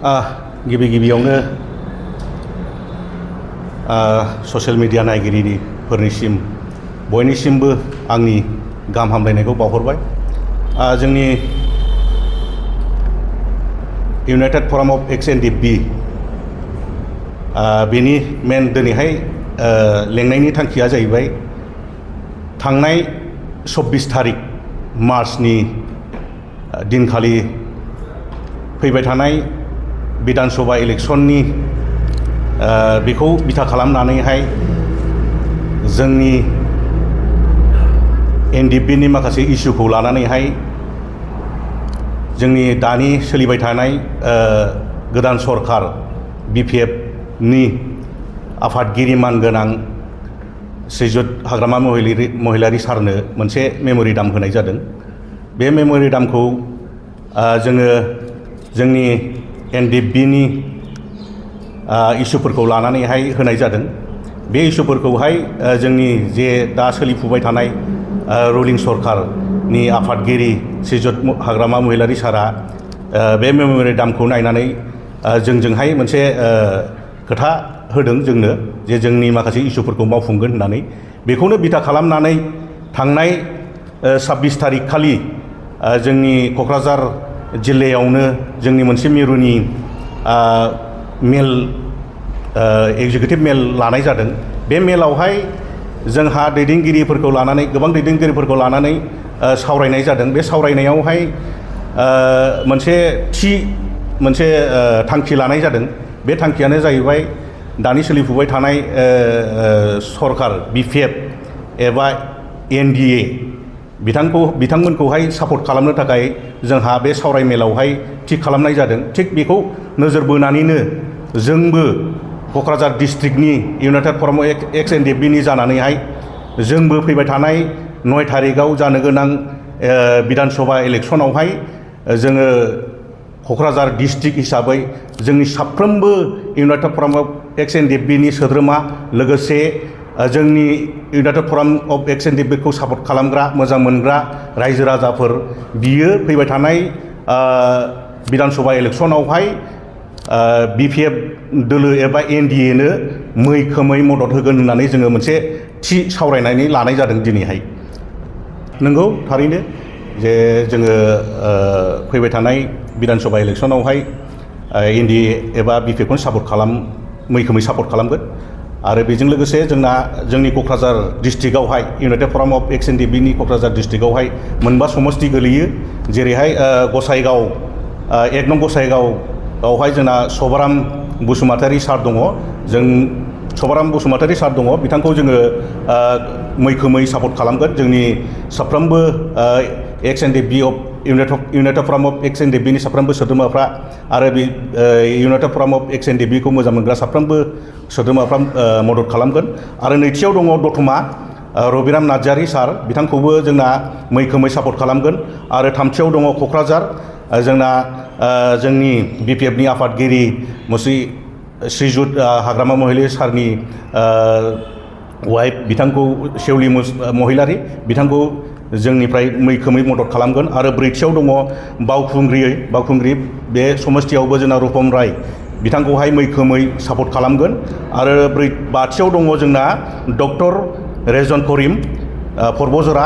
गिबि गिबियावनो social media नायगिरिफोरनिसिम बयनिसिमबो आंनि गाहाम हामलायनायखौ बावहरबाय। जोंनि united forum of ex N D P बेनि मेन दिनैहाय लेंनायनि थांखिया जाहैबाय थांनाय 24 तारिख मार्चनि दिनखालि फैबाय थानाय विधान सभा इलेक्शननि बेखौ बिथा खालामनानैहाय जोंनि एनडिपिनि माखासे इस्युखौ लानानैहाय जोंनि दानि सोलिबाय थानाय गोदान सरकार बिपिएफनि आफादगिरि मानगोनां श्रीजुत हाग्रामा महिलारि सारनो मोनसे मेम'रेन्डाम होनाय जादों। बे मेम'रेन्डामखौ जोङो जोंनि एनडिपिनि इस्युफोरखौ लानानैहाय होनाय जादों। बे इस्युफोरखौहाय जोंनि जे दा सोलिफुबाय थानाय रुलिं सरकारनि आफादगिरि श्रीजुत हाग्रामा महिलारि सारा बे मेम'रेन्डामखौ नायनानै जोंजोंहाय मोनसे खोथा होदों जोंनो जे जोंनि माखासे इस्युफोरखौ मावफुंगोन होननानै। बेखौनो बिथा खालामनानै थांनाय 26 तारिख खालि जोंनि क'क्राझार जिल्लायावनो जोंनि मोनसे मिरुनि मेल एग्जिकिउटिभ मेल लानाय जादों। बे मेलावहाय जोंहा दैदेनगिरिफोरखौ लानानै गोबां दैदेनगिरिफोरखौ लानानै सावरायनाय जादों। बे सावरायनायावहाय मोनसे थांखि लानाय जादों। बे थांखियानो जाहैबाय दानि सोलिफुबाय थानाय सरकार बिपिएफ एबा एनडिए बिथांमोनखौहाय सापर्ट खालामनो थाखाय जोंहा बे सावरायमेलावहाय थि खालामनाय जादों। थिग बेखौ नोजोर बोनानैनो जोंबो क'क्राझार डिस्ट्रिक्टनि united forum of ex N D पिनि जानानैहाय जोंबो फैबाय थानाय 9 तारिखआव जानो गोनां विधान सभा इलेक्शनावहाय जोङो क'क्राझार डिस्ट्रिक्ट हिसाबै जोंनि साफ्रोमबो united forum of ex N D पिनि सोद्रोमा लोगोसे जोंनि united forum of ex N D पिखौ सापर्ट खालामग्रा मोजां मोनग्रा रायजो राजाफोर बियो फैबाय थानाय विधान सभा इलेक्शनावहाय बिपिएफ दोलो एबा एनडिएनो मैखोमै मदद होगोन होननानै जोङो मोनसे थि सावरायनानै लानाय जादों दिनैहाय। नंगौ थारैनो जे जोङो फैबाय थानाय विधान सभा इलेक्शनावहाय एनडिए एबा बिपिएफखौनो मैखोमै सापर्ट खालामगोन। आरो बेजों लोगोसे जोंनि क'क्राझार डिस्ट्रिक्टआवहाय united forum of ex N D पिनि क'क्राझार डिस्ट्रिक्टआवहाय मोनबा समस्ति गोलैयो। जेरैहाय गसाइगाव 1 नं गसाइगावआवहाय जोंना सभाराम बसुमतारी सार दङ। जों सभाराम बसुमतारी सार दङ, बिथांखौ जोङो मैखोमै सापर्ट खालामगोन। जोंनि साफ्रोमबो ex N D P of united forum of ex N D पिनि साफ्रोमबो सोद्रोमाफ्रा आरो बे united forum of ex N D पिखौ मोजां मोनग्रा साफ्रोमबो सोद्रोमाफ्रा मदद खालामगोन। आरो नैथियाव दङ दतमा रबिराम नार्जारी सार, बिथांखौबो जोंना मैखोमै सापर्ट खालामगोन। आरो थामथियाव दङ क'क्राझार जोंना जोंनि बिपिएफनि आफादगिरि श्रीजुत हाग्रामा महिलारि सारनि वाइफ बिथांखौ सेवलि महिलारि, बिथांखौ जोंनिफ्राय मैखोमै मदद खालामगोन। आरो ब्रैथियाव दङ बावखुंग्रि बे समस्तियावबो जोंना रुपम राय, बिथांखौहाय मैखोमै सापर्ट खालामगोन। आरो बाथियाव दङ जोंना डक्टर रेजन करिम पर्बजरा,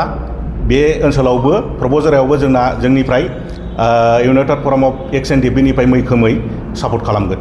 बे ओनसोलावबो पर्बजरायावबो जोंनिफ्राय united forum of ex N D पिनिफ्राय मैखोमै सापर्ट खालामगोन।